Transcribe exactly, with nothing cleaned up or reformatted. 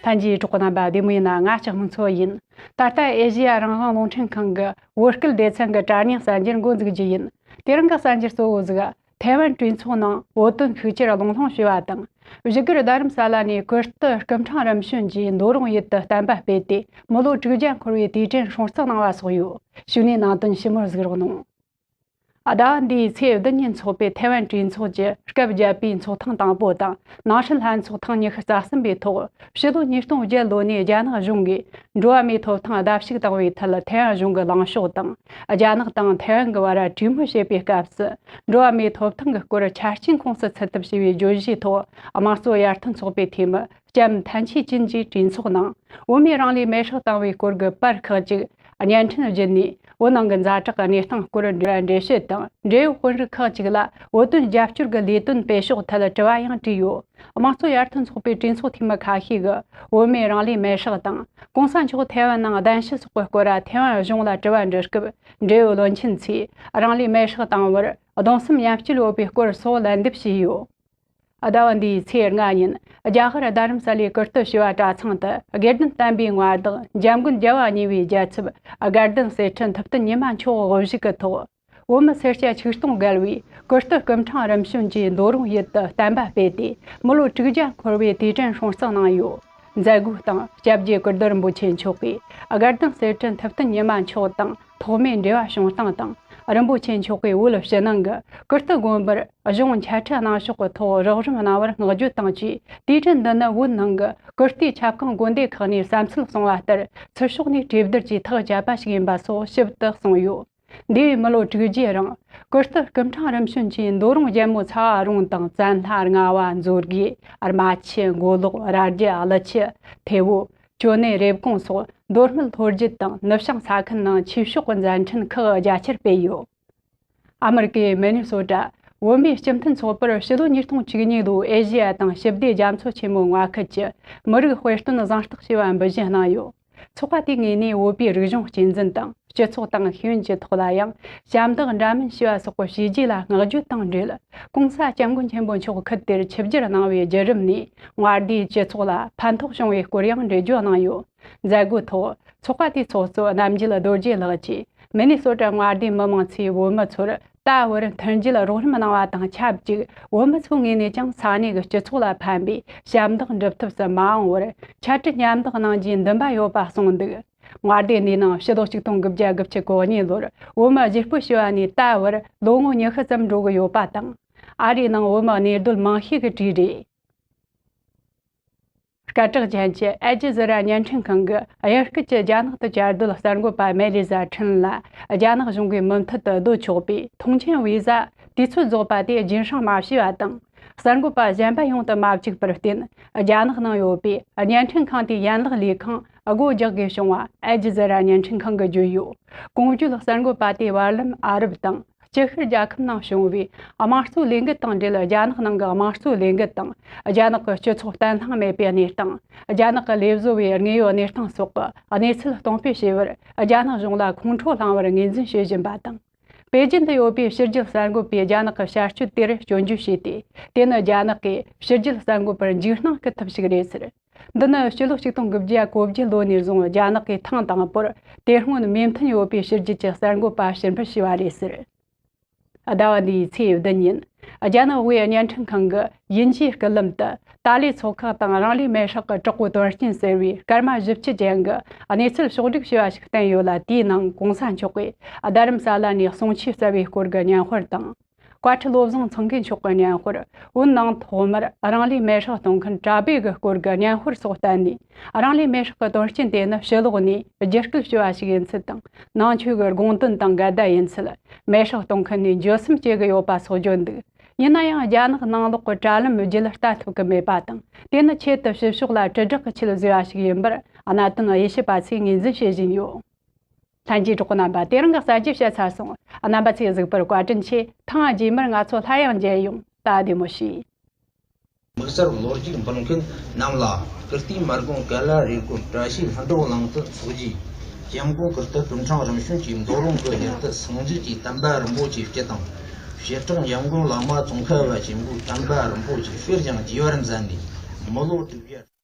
ལྷན་རྒྱས་གྲོགས་པོ་རྣམ་པ་བདེ་མོ་ཡིན་ན། ང་ལྕགས་སྨུག་འཚོ་ཡིན། ད་ལྟ་ཨེ་ཤེ་ཡ་རང་དབང་རླུང་འཕྲིན་ཁང་གི་བོད་སྐད་སྡེ་ཚན་གྱི་དྲ་བརྙན་གསར་འགྱུར་འགོ་འཛུགས་རྒྱུ་ཡིན། དེ་རིང་གི་གསར་འགྱུར་གཙོ་བོ་ཟིག་ཐའེ་ཝན་གྲོས་ཚོགས་ནང་བོད་དོན་ཤུགས་ཆེར་གླེང་སློང་བྱས་པ་དང་། བཞུགས་སྒར་རྡ་རམ་ས་ལ་ནས་ཀིརྟི་སྐུ་ཕྲེང་རིམ་བྱོན་གྱིས་མདོ་རོང་ཡུལ་དུ་བསྟན་པ་སྤེལ་ཏེ། མི་ལོ་དྲུག་བརྒྱ་འཁོར་བའི་དུས་དྲན་སྲུང་བརྩི་གནང་བ་སོགས་ཡོད། གཞུག་ནས་ནང་དོན་ཞིབ་མོར་གཟིགས་རོགས་གནང་། ཟླ་བ་འདིའི་ཚེས་བདུན་ཉིན་འཚོགས་པའི་ཐའེ་ཝན་གྲོས་ཚོགས་ཀྱི་སྐབས་བརྒྱད་པའི་ཚོགས་ཐེངས་དང་པོ་དང་། ནང་སྲིད་ལྷན་ཚོགས་ཐེངས་ཉི་ཤུ་རྩ་གསུམ་པའི་ཐོག་ཕྱི་ལོ་ཉིས་སྟོང་བརྒྱད་ལོ་ནས་རྒྱ་ནག་གཞུང་གིས་འགྲོ་བ་མིའི་ཐོབ་ཐང་ལྡབ་གཅིག་བཏང་བའི་ཐད་ཐའེ་ཝན་གཞུང་གི་ལངས་ཕྱོགས་དང་། རྒྱ་ནག་དང་ཐའེ་ཝན་གྱི་བར་གྲོས་མོལ་བྱེད་པའི་སྐབས་སུ་འགྲོ་བ་མིའི་ཐོབ་ཐང་གི་སྐོར་ཆ་རྐྱེན་ཁོངས་སུ་ཚུད་ཐབས་བྱས་པའི་བརྗོད་གཞིའི་ཐོག་དམངས་གཙོ་ཡར་ཐོན་ཚོགས་པའི་འཐུས་མི་ལྕམ་ཐན་ཆི་ཅིན་གྱིས་གྲོས་ཚོགས་ནང་བོད་མིས་རང་ལུས་མེར་སྲེག་བཏང་བའི་སྐོར་གྱི་པར་ཁག་ཅིག་བརྙན་འཕྲིན་བརྒྱུད་ནས་བོད་ནང་གི་ཛ་དྲག་གི་གནས་སྟངས་སྐོར་འགྲེལ་བཤད་དང་། འབྲེལ་ཡོད་དཔོན་རིགས་ཁག་ཅིག་ལ་བོད་དོན་རྒྱབ་སྐྱོར་གྱི་ལས་དོན་སྤེལ་ཕྱོགས་ཐད་དྲི་བ་ཡང་དྲིས་ཡོད། དམངས་གཙོ་ཡར་ཐོན་ཚོགས་པའི་གྲོས་ཚོགས་འཐུས་མི་ཁ་ཤས་ཀྱིས་བོད་མིའི་རང་ལུས་མེར་སྲེག་དང་། གོང་ས་མཆོག་ཐའེ་ཝན་ནང་གདན་ཞུ་སོགས་ཀྱི་སྐོར་ཐའེ་ཝན་གཞུང་ལ་དྲི་བ་འདྲི་སྐབས། འབྲེལ་ཡོད་བློན་ཆེན་ཚོས་རང་ལུས་མེར་སྲེག་བཏང་བར་གདུང་སེམས་མཉམ་སྐྱེད་ཡོད་པའི་སྐོར་སོགས་ལན་འདེབས་བྱས་ཡོད། ཟླ་བ་འདིའི་ཚེས་ལྔ་ཉིན་རྒྱ་གར་རྡ་རམ་ས་ལའི་ཀིརྟི་བྱེས་པ་གྲྭ་ཚང་དུ་དགེ་ལྡན་བསྟན་པའི་མངའ་བདག་འཇམ་མགོན་རྒྱལ་བ་གཉིས་པའི་རྒྱལ་ཚབ་དགའ་ལྡན་གསེར་ཁྲི་ཐུབ་བསྟན་ཉི་མ་མཆོག་དབུ་བཞུགས་ཀྱི་ཐོག་བོད་མི་སེར་སྐྱ་ཆིག་སྟོང་བརྒལ་བས་ཀིརྟི་སྐུ་ཕྲེང་རིམ་བྱོན་གྱིས་མདོ་རོང་ཡུལ་དུ་བསྟན་པ་སྤེལ་ཏེ། མི་ལོ་དྲུག་བརྒྱ་འཁོར་བའི་དུས་དྲན་སྲུང་བརྩི་གནང་ཡོད། མཛད་སྒོའི་སྟེང་སྐྱབས་རྗེ་ཀིརྟི་རིན་པོ་ཆེ་མཆོག་གིས་དགའ་ལྡན་གསེར་ཁྲི་ཐུབ་བསྟན་ཉི་མ་མཆོག་དང་ཐོག་མའི་འབྲེལ་བ་བྱུང་སྟངས་དང་། རིན་པོ་ཆེ་མཆོག་གིས་བོད་ཕྱི་ནང་གི་ཀིརྟི་དགོན་པར་གཞུང་འཆད་ཁྲིད་གནང་ཕྱོགས་ཀྱི་ཐོག་རོགས་རམ་གནང་བར་བསྔགས་བརྗོད་དང་བཅས། དུས་དྲན་འདི་ནི་བོད་ནང་གི་ཀིརྟིའི་ཁྱབ་ཁོངས་དགོན་སྡེ་ཁག་ནས་བསམ་ཚུལ་གསུངས་པ་ལྟར་ཚུར་ཕྱོགས་ནས་གྲོས་བསྡུར་གྱིས་ཐག་བཅད་པ་ཞིག་ཡིན་པ་སོགས་ཞིབ་ཏུ་གསུངས་ཡོད། འདས་པའི་མི་ལོ་དྲུག་བརྒྱའི་རིང་ཀིརྟི་སྐུ་ཕྲེང་རིམ་བྱོན་གྱིས་མདོ་རོང་རྒྱལ་མོ་ཚ་བ་རོང་དང་། བཙན་ལྷ། རྔ་བ། མཛོད་དགེ། རྨ་ཆུ། མགོ་ལོག་ར་རྒྱ། ཀླུ་ཆུ། ཐེ་བོ། ཅོ་ནེ་རེབ་གོང་སོགས་མདོ་སྨད་ལྷོ་རྒྱུད་དང་ནུབ་བྱང་ས་ཁུལ་ནང་ཆོས་ཕྱོགས་ཀྱི་མཛད་འཕྲིན་ཁག་རྒྱ་ཆེར་སྤེལ་ཡོད། ཨ་མི་རི་ཀའི་མི་ནི་སོ་ཊ་བོད་མིའི་སྤྱི་མཐུན་ཚོགས་པར་ཕྱི་ལོ་ཉིས་སྟོང་བཅུ་གཉིས་ལོའི་ཨེ་ཤེ་ཡ་དང་ཞི་བདེ་རྒྱ་མཚོ་ཆེན་མོའི་མངའ་ཁུལ་གྱི་མི་རིགས་དཔེ་སྟོན་གཟེངས་རྟགས་ཞེས་པ་འབུལ་བཞིན་གནང་ཡོད། ཚོགས་པ་དེའི་ངོས་ནས་བོད་པའི་རིག་གཞུང་གཅེས་འཛིན་དང་སྤྱི་ཚོགས་དང་ཤེས་ཡོན་གྱི་ཐོག་ལ་ཡང་ཞབས་འདེགས་འདྲ་མིན་ཞུས་པ་སོགས་ཀྱི་བྱས་རྗེས་ལ་བསྔགས་བརྗོད་དང་འབྲེལ། གོང་ས་སྐྱབས་མགོན་ཆེན་པོ་མཆོག་ཁུལ་དེར་ཆིབས་བསྒྱུར་གནང་བའི་བརྒྱུད་རིམ་ནས་མངའ་སྡེའི་སྤྱི་ཚོགས་ལ་ཕན་ཐོགས་བྱུང་བའི་སྐོར་ཡང་འགྲེལ་བརྗོད་གནང་ཡོད། མཛད་སྒོའི་ཐོག་ཚོགས་པ་དེའི་ཚོགས་གཙོ་རྣམ་རྒྱལ་རྡོ་རྗེ་ལགས་ཀྱིས་མི་ནི་སོ་ཊ་མངའ་སྡེའི་མི་མང་ཚོས་བོད་མི་ཚོར་ད་བར་མཐུན་སྒྲིལ་རོགས་རམ་གནང་བ་དང་ཆབས་ཅིག་བོད་མི་ཚོའི་ངོས་ནས་ཀྱང་ས་གནས་ཀྱི་སྤྱི་ཚོགས་ལ་ཕན་པའི་ཞབས་འདེགས་འགྲུབ་ཐབས་སུ་མ་འོངས་བར་འཆད་ཁྲིད་མཉམ་འདེགས་གནང་རྒྱུའི་འདུན་པ་ཡོད་པ་གསུངས་འདུག། མངའ་སྡེ་འདིའི་ནང་ཕྱི་ལོ་ཆིག་སྟོང་དགུ་བརྒྱ་དགུ་བཅུ་གོ་གཉིས་ལོར་བོད་མི་བརྗེ་སྤོ་བྱས་པ་ནས་ད་བར་ལོ་ངོ་ཉི་ཤུ་ཙམ་འགྲོ་གི་ཡོད་པ་དང་། ཨ་རིའི་ནང་བོད་མི་གནས་སྡོད་མང་ཤོས་ཀྱི་གྲས་རེད། སྐད་གྲགས་ཅན་གྱི་ཨལ་ཇི་ཟི་ར་བརྙན་འཕྲིན་ཁང་གིས་དབྱིན་སྐད་ཀྱི་རྒྱ་ནག་ཏུ་བཅའ་སྡོད་གསར་འགོད་པ་མེ་ལི་ཟ་ཁྲིན་ལ་རྒྱ་ནག་གཞུང་གིས་མུ་མཐུད་དུ་སྡོད་ཆོག་པའི་ཐོངས་མཆན་བི་ཟ་དུས་ཚོད་རྫོགས་པ་དེ་རྒྱུན་བསྲིང་མ་བྱས་པ་དང་། གསར་འགོད་པ་གཞན་པ་ཡོང་དུ་མ་བཅུག་པར་བརྟེན། རྒྱ་ནག་ནང་ཡོད་པའི་བརྙན་འཕྲིན་ཁང་དེའི་ཡན་ལག་ལས་ཁང་སྒོ་རྒྱག་དགོས་བྱུང་བ་ཨལ་ཇི་ཟི་ར་བརྙན་འཕྲིན་ཁང་གིས་བརྗོད་ཡོད། གོང་བརྗོད་གསར་འགོད་པ་དེས་བར་ལམ་ཨ་རབ་དང་། ཅི་ཤར་རྒྱལ་ཁབ་ནང་བྱུང་བའི་དམངས་གཙོའི་ལས་འགུལ་དང་འབྲེལ། རྒྱ་ནག་ནང་གི་དམངས་གཙོའི་ལས་འགུལ་དང་། རྒྱ་ནག་གི་སྤྱི་ཚོགས་བརྟན་ལྷིང་མེད་པའི་གནས་སྟངས། རྒྱ་ནག་གི་ལས་བཟོ་བའི་དངོས་ཡོད་གནས་སྟངས་སོགས་ཀྱི་གནས་ཚུལ་གཏོང་སྤེལ་བྱས་པར། རྒྱ་ནག་གཞུང་ལ་ཁོང་ཁྲོ་སློང་བར་ངོས་འཛིན་བྱེད་བཞིན་པ་དང་། པེ་ཅིན་དུ་ཡོད་པའི་ཕྱི་རྒྱལ་གསར་འགོད་པས་རྒྱ་ནག་གི་བྱ་སྤྱོད་དེར་སྐྱོན་བརྗོད་བྱས་ཏེ། དེ་ནི་རྒྱ་ནག་གིས་ཕྱི་རྒྱལ་གསར་འགོད་པར་འཇིགས་སྣང་སྐུལ་ཐབས་ཤིག་རེད་ཟེར། འདི་ནི་ཕྱི་ལོ་ཆིག་སྟོང་དགུ་བརྒྱ་གོ་བརྒྱད་ལོ་ནས་བཟུང་རྒྱ་ནག་གིས་ཐེངས་དང་པོར་དེ་སྔོན་མོས་མཐུན་ཡོད་པའི་ཕྱི་རྒྱལ་གྱི་གསར་འགོད་པ་ཕྱིར་འབུད་བྱས་པ་རེད་ཟེར། ཟླ་བ་འདིའི་ཚེས་བདུན་ཉིན། རྒྱ་ནག་དབུས་བརྙན་འཕྲིན་ཁང་གི་དབྱིན་ཇིའི་སྐུད་ལམ་དུ་ཏཱ་ལའི་ཚོགས་ཁག་དང་རང་ལུས་མེར་སྲེག་གི་དྲག་པོའི་དོན་རྐྱེན་ཟེར་བའི་སྐར་མ་བཞི་བཅུ་ཅན་གྱི་གནས་ཚུལ་ཕྱོགས་བསྒྲིགས་བྱས་པ་ཞིག་བསྟན་ཡོད་ལ། དེའི་ནང་གོང་ས་མཆོག་གིས་རྡ་རམ་ས་ལ་ནས་གསུང་ཆོས་སྩལ་བའི་སྐོར་གྱི་བརྙན་དཔར་དང་། བཀའ་ཁྲི་བློ་བཟང་ཚང་ཁན་མཆོག་གི་བརྙན་དཔར། བོད་ནང་ཐོག་མར་རང་ལུས་མེར་སྲེག་གཏོང་མཁན་གྲྭ་པའི་གི་སྐོར་གྱི་བརྙན་དཔར་སོགས་བསྟན་ནས། རང་ལུས་མེར་སྲེག་གི་དོན་རྐྱེན་དེ་ནི་ཕྱི་ལོགས་ནས་བསྒྱུར་བཀོད་བྱས་པ་ཞིག་ཡིན་ཚུལ་དང་། ནང་ཆོས་ཀྱི་དགོངས་དོན་དང་འགལ་ཟླ་ཡིན་ཚུལ། མེར་སྲེག་གཏོང་མཁན་ནས་འགྱོད་སེམས་སྐྱེ་གི་ཡོད་པ་སོགས་བརྗོད་འདུག། ཡིན་ན་ཡང་རྒྱ་ནག་ནང་ལོགས་ཀྱི་དྲ་ལམ་བརྒྱུད་ལྟ་ཐུབ་ཀྱི་མེད་པ་དང་། དེ་ནི་ཆེད་དུ་ཕྱི་ཕྱོགས་ལ་དྲིལ་བསྒྲགས་ཀྱི་ཆེད་བཟོས་པ་ཞིག་ཡིན་པར་གནད་དོན་དབྱེ་ཞིབ་པ་ཚོས་ངོས་འཛིན་བྱེད་བཞིན་ཡོད། ལྷན་རྒྱས་གྲོགས་པོ་རྣམ་པ། དེ་རིང་གི་གསར་འགྱུར་བཤད་ཚར་སོང་། རྣམ་པ་ཚོས་གཟིགས་པར་བཀའ་དྲིན་ཆེ། ཐེངས་རྗེས་མར་ང་ཚོ་སླར་ཡང་མཇལ་ཡོང་། ད་བདེ་མོ་བྱོས། དམིགས་བསལ་ལོ་རྒྱུས་འབུལ་མཁན་རྣམས་ལ། ཀིརྟིའི་མ་དགོན་ཀ་ལ་རས་སྐོར་བཀྲ་ཤིས་ལྷུན་གྲུབ་གླིང་དུ་ཚོགས་རྗེས། སྐྱབས་མགོན་ཀིརྟི་སྐུ་ཕྲེང་རིམ་བྱོན་གྱིས་མདོ་རོང་གི་ཡུལ་དུ་སངས་རྒྱས་ཀྱི་བསྟན་པ་རིན་པོ་ཆེ་སྤྱི་དང་། བྱེ་བྲག་འཇམ་མགོན་བླ་མ་ཙོང་ཁ་པ་ཆེན་པོའི་བསྟན་པ་རིན་པོ་ཆེ་སྤྱིར་བཏང་རྒྱས་པར་མཛད་ནས། མི་ལོ་དྲུག་བརྒྱ།